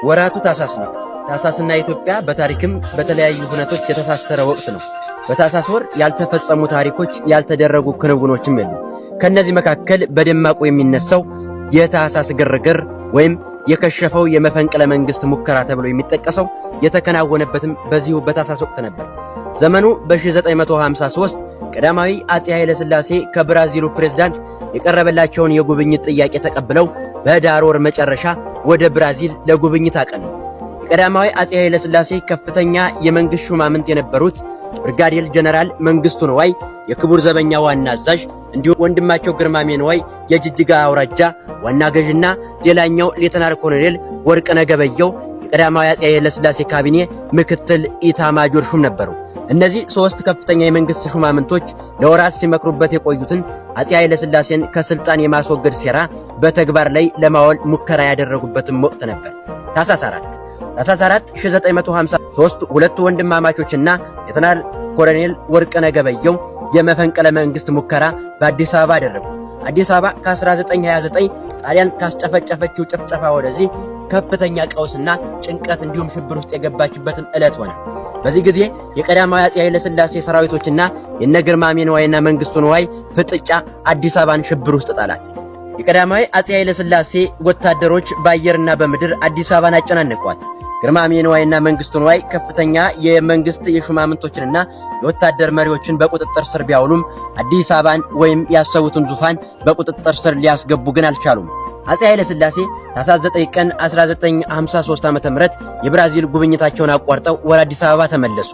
ወራቱ ታህሳስ ነው። ታህሳስና ኢትዮጵያ በታሪክም በተለያዩ ሁነቶች የተሳሰረ ወቅት ነው። በታህሳስ ወር ያልተፈጸሙ ታሪኮች፣ ያልተደረጉ ክንውኖችም የሉም። ከእነዚህ መካከል በደማቁ የሚነሳው የታህሳስ ግርግር ወይም የከሸፈው የመፈንቅለ መንግስት ሙከራ ተብሎ የሚጠቀሰው የተከናወነበትም በዚሁ በታህሳስ ወቅት ነበር። ዘመኑ በ1953 ቀዳማዊ አፄ ኃይለ ሥላሴ ከብራዚሉ ፕሬዝዳንት የቀረበላቸውን የጉብኝት ጥያቄ ተቀብለው በህዳር ወር መጨረሻ ወደ ብራዚል ለጉብኝት አቀኑ። የቀዳማዊ አፄ ኃይለ ሥላሴ ከፍተኛ የመንግስት ሹማምንት የነበሩት ብርጋዴር ጀነራል መንግስቱ ንዋይ የክቡር ዘበኛ ዋና አዛዥ፣ እንዲሁም ወንድማቸው ግርማሜ ንዋይ የጅጅጋ አውራጃ ዋና ገዥና ሌላኛው ሌተናል ኮሎኔል ወርቅነህ ገበየሁ የቀዳማዊ አፄ ኃይለ ሥላሴ ካቢኔ ምክትል ኢታማጆር ሹም ነበሩ። እነዚህ ሶስት ከፍተኛ የመንግስት ሹማምንቶች ለወራት ሲመክሩበት የቆዩትን አፄ ኃይለ ሥላሴን ከስልጣን የማስወገድ ሴራ በተግባር ላይ ለማዋል ሙከራ ያደረጉበትም ወቅት ነበር። ታህሳስ 4 ታህሳስ 4 1953 ሁለቱ ወንድማማቾችና ሌተናል ኮሎኔል ወርቅነህ ገበየሁ የመፈንቅለ መንግስት ሙከራ በአዲስ አበባ አደረጉ። አዲስ አበባ ከ1929 ጣሊያን ካስጨፈጨፈችው ጭፍጨፋ ወደዚህ ከፍተኛ ቀውስና ጭንቀት እንዲሁም ሽብር ውስጥ የገባችበትን ዕለት ሆነ። በዚህ ጊዜ የቀዳማዊ አፄ ኃይለ ሥላሴ ሰራዊቶችና የነ ግርማሜ ንዋይና መንግስቱ ንዋይ ፍጥጫ አዲስ አበባን ሽብር ውስጥ ጣላት። የቀዳማዊ አፄ ኃይለ ሥላሴ ወታደሮች በአየርና በምድር አዲስ አበባን አጨናንቋት። ግርማሜ ንዋይና መንግስቱ ንዋይ ከፍተኛ የመንግስት የሹማምንቶችንና የወታደር መሪዎችን በቁጥጥር ስር ቢያውሉም አዲስ አበባን ወይም ያሰቡትን ዙፋን በቁጥጥር ስር ሊያስገቡ ግን አልቻሉም። አፄ ኃይለ ሥላሴ ታኅሳስ 9 ቀን 1953 ዓ.ም የብራዚል ጉብኝታቸውን አቋርጠው ወደ አዲስ አበባ ተመለሱ።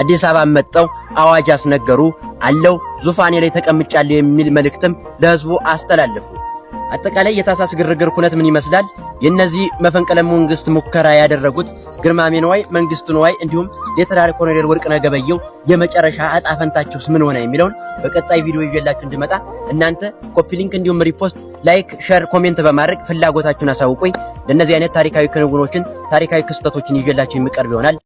አዲስ አበባ መጥተው አዋጅ አስነገሩ። አለው ዙፋኔ ላይ ተቀምጫለሁ የሚል መልእክትም ለህዝቡ አስተላለፉ። አጠቃላይ የታህሳስ ግርግር ኩነት ምን ይመስላል? የእነዚህ መፈንቅለ መንግስት ሙከራ ያደረጉት ግርማሜ ንዋይ፣ መንግስቱ ንዋይ እንዲሁም ሌተናል ኮሎኔል ወርቅነህ ገበየሁ የመጨረሻ ዕጣ ፈንታቸውስ ምን ሆነ የሚለውን በቀጣይ ቪዲዮ ይዤላችሁ እንድመጣ እናንተ copy link እንዲሁም repost፣ like፣ share፣ comment በማድረግ ፍላጎታችሁን አሳውቁኝ። ለእነዚህ አይነት ታሪካዊ ክንውኖችን ታሪካዊ ክስተቶችን ይዤላችሁ የሚቀርብ ይሆናል።